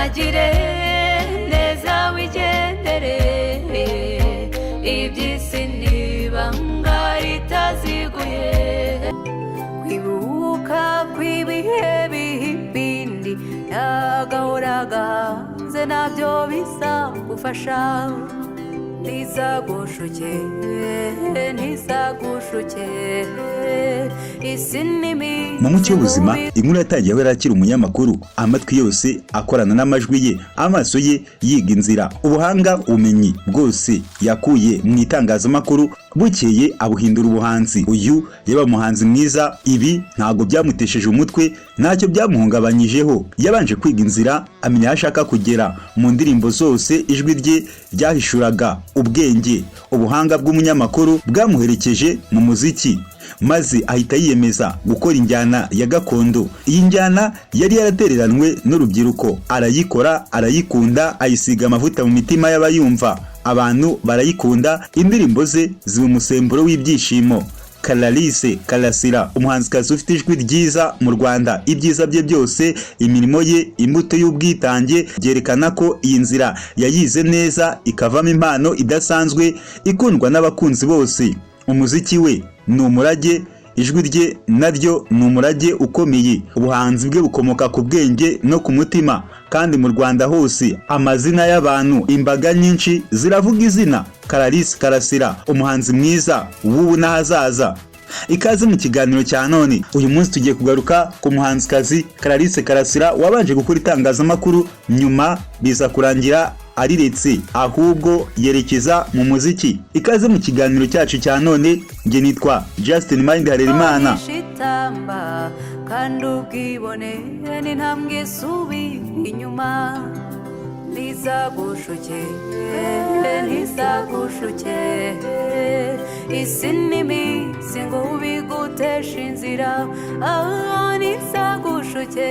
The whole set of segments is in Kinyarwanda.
Unagire neza wigendere, iby'isi n'ibanga ritaziguye. Kwibuka kw'ibihe bindi n'agahora gahanze nabyo bizagufasha. Ntizagushuke, ntizagushuke, isi n'imizi. Mu mucyo w'ubuzima, inkuru yatangiye aho yari akiri umunyamakuru, amatwi yose akorana n'amajwi ye, amaso ye yiga inzira. Ubuhanga, ubumenyi bwose yakuye mu itangazamakuru, bukeye abuhindura ubuhanzi. Uyu yaba umuhanzi mwiza. Ibi ntabwo byamutesheje umutwe, ntacyo byamuhungabanyijeho. Yabanje kwiga inzira, amenya aho ashaka kugera. Mu ndirimbo zose, ijwi rye ryahishuraga ubwenge. Ubuhanga bw'umunyamakuru bwamuherekeje mu muziki, maze ahita yiyemeza gukora injyana ya gakondo. Iyi njyana yari yaratereranwe n'urubyiruko, arayikora, arayikunda, ayisiga amavuta mu mitima y'abayumva, abantu barayikunda, indirimbo ze ziba umusemburo w'ibyishimo. Clarisse Karasira, umuhanzikazi ufite ijwi ryiza mu Rwanda. Ibyiza bye byose, imirimo ye, imbuto y'ubwitange, byerekana ko iyi nzira yayize neza, ikavamo impano idasanzwe ikundwa n'abakunzi bose. Umuziki we ni umurage, ijwi rye naryo ni umurage ukomeye. Ubuhanzi bwe bukomoka ku bwenge no ku mutima, kandi mu Rwanda hose amazina y'abantu, imbaga nyinshi ziravuga izina Clarisse Karasira, umuhanzi mwiza w'ubu n'ahazaza. Ikaze mu kiganiro cya none. Uyu munsi tugiye kugaruka ku muhanzikazi Clarisse Karasira, wabanje gukora itangazamakuru, nyuma biza kurangira ariretse, ahubwo yerekeza mu muziki. Ikaze mu kiganiro cyacu cya none. Njye nitwa Justin Mind Harerimana. Shitamba kandi ubwibone n'intambwe isubira inyuma. Ntizagushuke, ntizagushuke, isi n'iminsi ngo ubiguteshe inzira. Ah, ntizagushuke,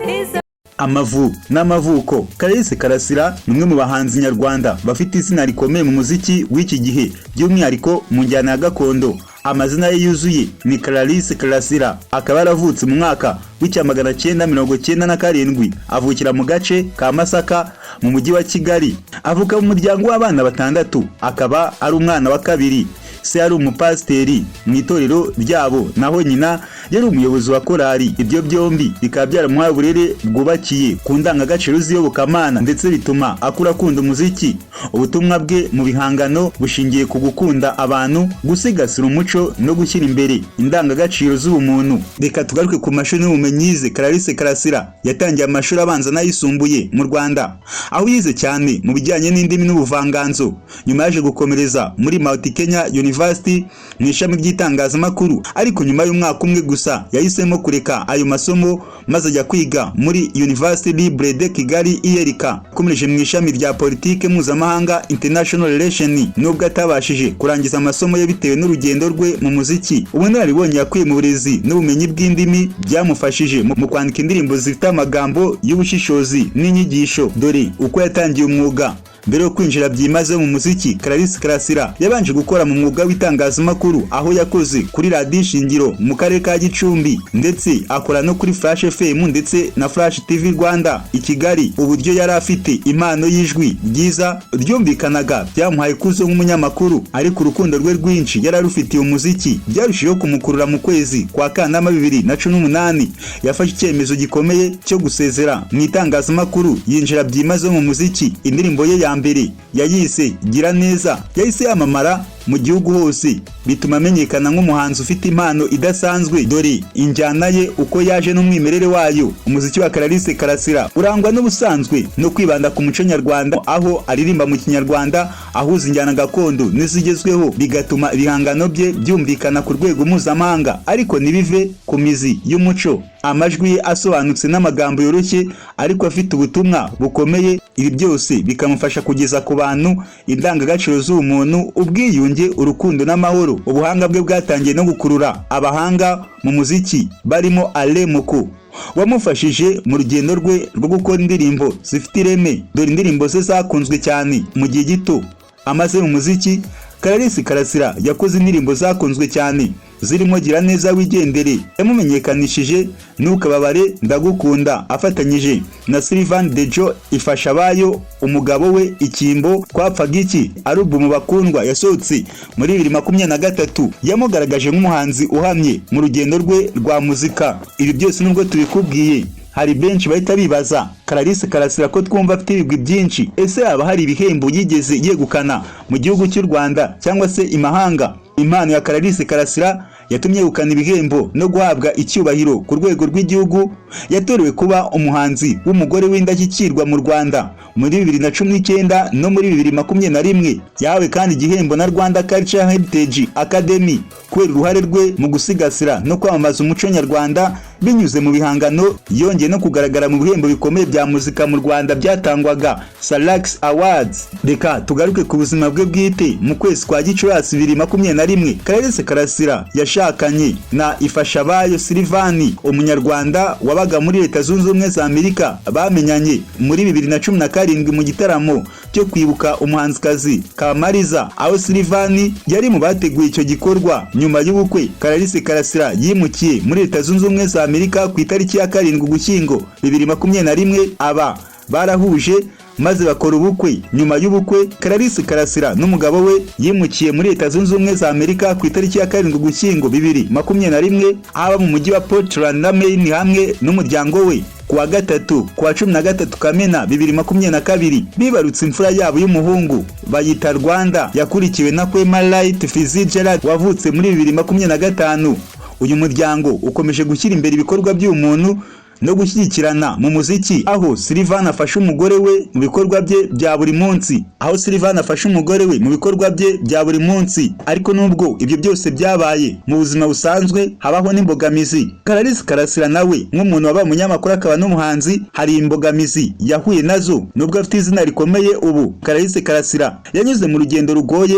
ntiza Amavu n'amavuko. Clarisse Karasira ni umwe mu bahanzi nyarwanda bafite izina rikomeye mu muziki w'iki gihe, by'umwihariko mu njyana ya gakondo. Amazina ye yuzuye ni Clarisse Karasira, akaba yaravutse mu mwaka w'1997, avukira mu gace ka Masaka mu mujyi wa Kigali. Avuka mu muryango w'abana batandatu, akaba ari umwana wa kabiri. Se yari umupasiteri mu itorero ryabo, naho nyina yari umuyobozi wa korali. Ibyo byombi bikaba byaramuhaye uburere bwubakiye ku ndangagaciro z'iyobokamana, ndetse bituma akura akunda umuziki. Ubutumwa bwe mu bihangano bushingiye ku gukunda abantu, gusigasira umuco no gushyira imbere indangagaciro z'ubumuntu. Reka tugaruke ku mashuri n'ubumenyi yize. Clarisse Karasira yatangiye amashuri abanza n'ayisumbuye mu Rwanda, aho yize cyane mu bijyanye n'indimi n'ubuvanganzo. Nyuma yaje gukomereza muri Mount Kenya University mu ishami ry'itangazamakuru, ariko nyuma y'umwaka umwe gusa yahisemo kureka ayo masomo, maze ajya kwiga muri University Libre de Kigali, ULK. Yakomereje mu ishami rya politike mpuzamahanga, International Relation, nubwo atabashije kurangiza amasomo ye bitewe n'urugendo rwe mu muziki. Ubunararibonye yakuye mu burezi n'ubumenyi bw'indimi byamufashije mu kwandika indirimbo zifite amagambo y'ubushishozi n'inyigisho. Dore uko yatangiye umwuga. Mbere yo kwinjira byimazeyo mu muziki, Clarisse Karasira yabanje gukora mu mwuga w'itangazamakuru, aho yakoze kuri Radiyo Ishingiro mu karere ka Gicumbi, ndetse akora no kuri Flash FM ndetse na Flash TV Rwanda i Kigali. Uburyo yari afite impano y'ijwi ryiza ryumvikanaga byamuhaye ikuzo nk'umunyamakuru, ariko urukundo rwe rwinshi yari arufitiye umuziki byarushijeho kumukurura. Mu kwezi kwa Kanama 2018, yafashe icyemezo gikomeye cyo gusezera mu itangazamakuru, yinjira byimazeyo mu muziki. Indirimbo ye ya mbere yayise "Gira Neza", yahise yamamara mu gihugu hose, bituma amenyekana nk'umuhanzi ufite impano idasanzwe. Dore injyana ye uko yaje n'umwimerere wayo. Umuziki wa Clarisse Karasira urangwa n'ubusanzwe no kwibanda ku muco nyarwanda, aho aririmba mu Kinyarwanda, ahuza injyana gakondo n'izigezweho, bigatuma ibihangano bye byumvikana ku rwego mpuzamahanga ariko ntibive ku mizi y'umuco. Amajwi ye asobanutse n'amagambo yoroshye ariko afite ubutumwa bukomeye, ibi byose bikamufasha kugeza ku bantu indangagaciro z'ubumuntu, ubwiyunge, urukundo n'amahoro. Ubuhanga bwe bwatangiye no gukurura abahanga mu muziki barimo Alain Muku, wamufashije mu rugendo rwe rwo gukora indirimbo zifite ireme. Dore indirimbo ze zakunzwe cyane. Mu gihe gito amaze mu muziki, Clarisse Karasira yakoze indirimbo zakunzwe cyane. zirimo Gira neza wigendere yamumenyekanishije, Ntukababare ndagukunda afatanyije na Sylvain Dejo, Ifasha abayo, Umugabo we, Ikimbo, Twapfaga iki. Alubumu Bakundwa yasohotse muri 2023 yamugaragaje nk'umuhanzi uhamye mu rugendo rwe rwa muzika. Ibi byose nubwo tubikubwiye, hari benshi bahita bibaza: Clarisse Karasira ko twumva afite ibigwi byinshi, ese yaba hari ibihembo yigeze yegukana mu gihugu cy'u Rwanda cyangwa se imahanga? Impano ya Clarisse Karasira yatumye yegukana ibihembo no guhabwa icyubahiro ku rwego rw'igihugu. Yatorewe kuba umuhanzi w'umugore w'indashyikirwa mu Rwanda muri 2019 no muri 2021. Yahawe kandi igihembo na Rwanda Culture Heritage Academy kubera uruhare rwe mu gusigasira no kwamamaza umuco nyarwanda binyuze mu bihangano. Yongeye no kugaragara mu bihembo bikomeye bya muzika mu Rwanda byatangwaga, Salax Awards. Reka tugaruke ku buzima bwe bwite. Mu kwezi kwa Gicurasi 2021, Clarisse Karasira yashakanye na Ifashabayo Silivani, umunyarwanda wabaga muri Leta Zunze Ubumwe za Amerika. Bamenyanye muri 2017 mu gitaramo cyo kwibuka umuhanzikazi Kamariza, aho Silivani yari mu bateguye icyo gikorwa. Nyuma y'ubukwe, Clarisse Karasira yimukiye muri Leta Zunze Ubumwe za Amerika ku itariki ya 7 Ugushyingo 2021. Aba barahuje maze bakora ubukwe. Nyuma y'ubukwe, Clarisse Karasira n'umugabo we yimukiye muri Leta Zunze Ubumwe za Amerika ku itariki ya 7 Ugushyingo 2021, aba mu mujyi wa Portland na Maine hamwe n'umuryango we. Ku wa gatatu, ku wa 13 Kamena 2022, bibarutse imfura yabo y'umuhungu, bayita Rwanda, yakurikiwe na Kwema Light Fitzgerald wavutse muri 2025. Uyu muryango ukomeje gushyira imbere ibikorwa by'umuntu no gushyigikirana mu muziki, aho Sylvain afasha umugore we mu bikorwa bye bya buri munsi, aho Sylvain afasha umugore we mu bikorwa bye bya buri munsi. Ariko nubwo ibyo byose byabaye mu buzima busanzwe, habaho n'imbogamizi. Clarisse Karasira nawe nk'umuntu wabaye umunyamakuru akaba n'umuhanzi, hari imbogamizi yahuye nazo. Nubwo afite izina rikomeye ubu, Clarisse Karasira yanyuze mu rugendo rugoye.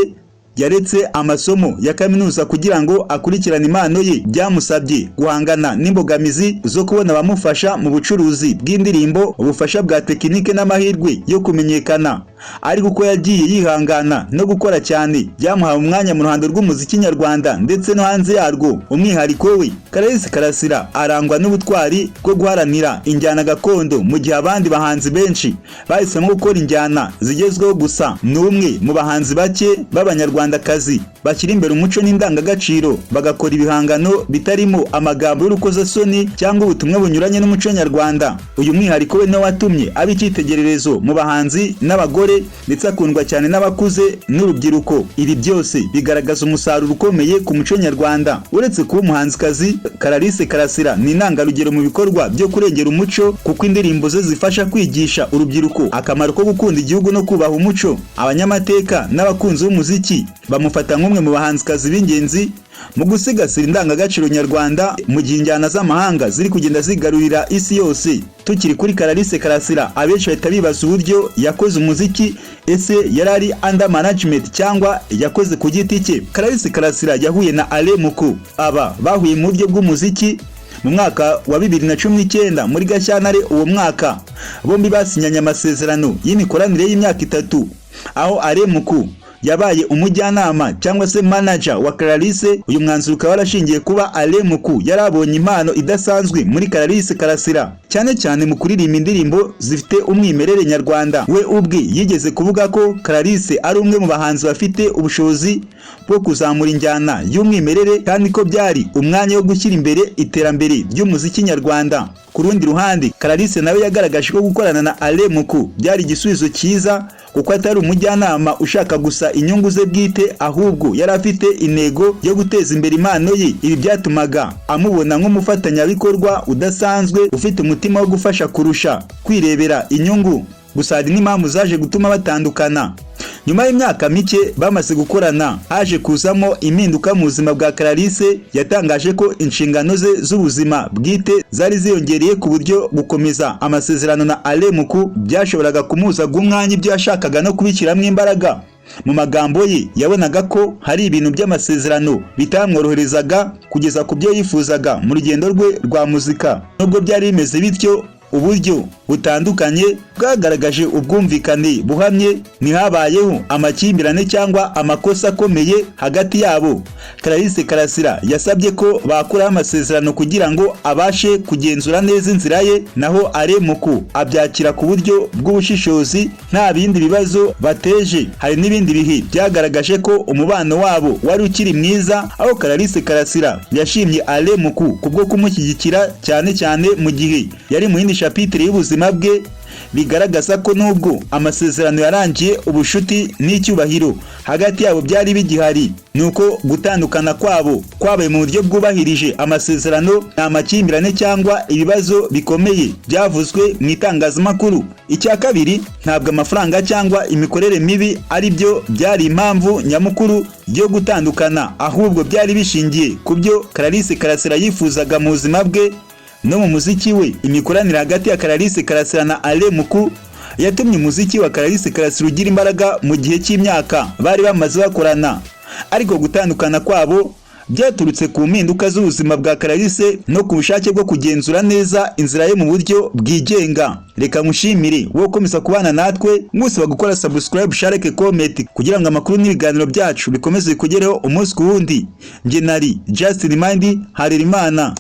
Yaretse amasomo ya kaminuza kugira ngo akurikirane impano ye. Byamusabye guhangana n'imbogamizi zo kubona abamufasha mu bucuruzi bw'indirimbo, ubufasha bwa tekinike n'amahirwe yo kumenyekana. Ariko uko yagiye yihangana no gukora cyane, byamuhaye umwanya mu ruhando rw'umuziki nyarwanda ndetse no hanze yarwo. Umwihariko we, Clarisse Karasira arangwa n'ubutwari bwo guharanira injyana gakondo. Mu gihe abandi bahanzi benshi bahisemo gukora injyana zigezweho gusa, ni umwe mu bahanzi bake b'abanyarwandakazi bashyira imbere umuco n'indangagaciro, bagakora ibihangano bitarimo amagambo y'urukozasoni cyangwa ubutumwa bunyuranye n'umuco nyarwanda. Uyu mwihariko we niwo watumye aba icyitegererezo mu bahanzi n'abagore, ndetse akundwa cyane n'abakuze n'urubyiruko. Ibi byose bigaragaza umusaruro ukomeye ku muco nyarwanda. Uretse kuba umuhanzikazi, Clarisse Karasira ni intangarugero mu bikorwa byo kurengera umuco, kuko indirimbo ze zifasha kwigisha urubyiruko akamaro ko gukunda igihugu no kubaha umuco. Abanyamateka n'abakunzi b'umuziki bamufata nk'umwe mu bahanzikazi b'ingenzi mu gusigasira indangagaciro nyarwanda mu gihe injyana z'amahanga ziri kugenda zigarurira isi yose. Tukiri kuri Clarisse Karasira, abenshi bahita bibaza uburyo yakoze umuziki. Ese yari ari under management cyangwa yakoze ku giti cye? Clarisse Karasira yahuye na Alain Muku. Aba bahuye mu buryo bw'umuziki mu mwaka wa 2019 muri Gashyantare uwo mwaka. Bombi basinyanye amasezerano y'imikoranire y'imyaka 3, aho Alain Muku yabaye umujyanama cyangwa se manager wa Clarisse. Uyu mwanzuro ukaba warashingiye kuba Alain Muku yarabonye impano idasanzwe muri Clarisse Karasira, cyane cyane mu kuririmba indirimbo zifite umwimerere nyarwanda. We ubwe yigeze kuvuga ko Clarisse ari umwe mu bahanzi bafite ubushobozi bwo kuzamura injyana y'umwimerere, kandi ko byari umwanya wo gushyira imbere iterambere ry'umuziki nyarwanda. Ku rundi ruhande, Clarisse nawe yagaragaje ko gukorana na Alain Muku byari igisubizo cyiza, kuko atari umujyanama ushaka gusa inyungu ze bwite, ahubwo yari afite intego yo guteza imbere impano ye. Ibi byatumaga amubona nk'umufatanyabikorwa udasanzwe, ufite umutima wo gufasha kurusha kwirebera inyungu. Gusa hari n'impamvu zaje gutuma batandukana. Nyuma y'imyaka mike bamaze gukorana, haje kuzamo impinduka mu buzima bwa Clarisse. Yatangaje ko inshingano ze z'ubuzima bwite zari ziyongereye, ku buryo gukomeza amasezerano na Alain Muku byashoboraga kumubuza guha umwanya ibyo yashakaga no kubishyiramo imbaraga. Mu magambo ye, yabonaga ko hari ibintu by'amasezerano bitamworoherezaga kugeza ku byo yifuzaga mu rugendo rwe rwa muzika. Nubwo byari bimeze bityo, uburyo butandukanye bwagaragaje ubwumvikane buhamye. Ntihabayeho amakimbirane cyangwa amakosa akomeye hagati yabo. Clarisse Karasira yasabye ko bakuraho amasezerano kugira ngo abashe kugenzura neza inzira ye, naho Alain Muku abyakira ku buryo bw'ubushishozi, nta bindi bibazo bateje. Hari n'ibindi bihe byagaragaje ko umubano wabo wari ukiri mwiza, aho Clarisse Karasira yashimye Alain Muku kubwo kumushyigikira, cyane cyane mu gihe yari mu yindi chapitre y'ubuzima bwe. Bigaragaza ko nubwo amasezerano yarangiye, ubushuti n'icyubahiro hagati yabo byari bigihari. Nuko gutandukana kwabo kwabaye mu buryo bwubahirije amasezerano, nta makimbirane cyangwa ibibazo bikomeye byavuzwe mu itangazamakuru. Icya kabiri, ntabwo amafaranga cyangwa imikorere mibi ari byo byari impamvu nyamukuru yo gutandukana, ahubwo byari bishingiye ku byo Clarisse Karasira yifuzaga mu buzima bwe no mu muziki we. Imikoranire hagati ya Clarisse Karasira na Alain Muku yatumye umuziki wa Clarisse Karasira ugira imbaraga mu gihe cy'imyaka bari bamaze bakorana, ariko gutandukana kwabo byaturutse ku mpinduka z'ubuzima bwa Clarisse no ku bushake bwo kugenzura neza inzira ye mu buryo bwigenga. Reka nkushimire wowe ukomeza kubana natwe, ngusaba gukora subscribe, share, comment kugira ngo amakuru n'ibiganiro byacu bikomeze bikugereho umunsi ku wundi. Njye nari Justin Mind Harerimana.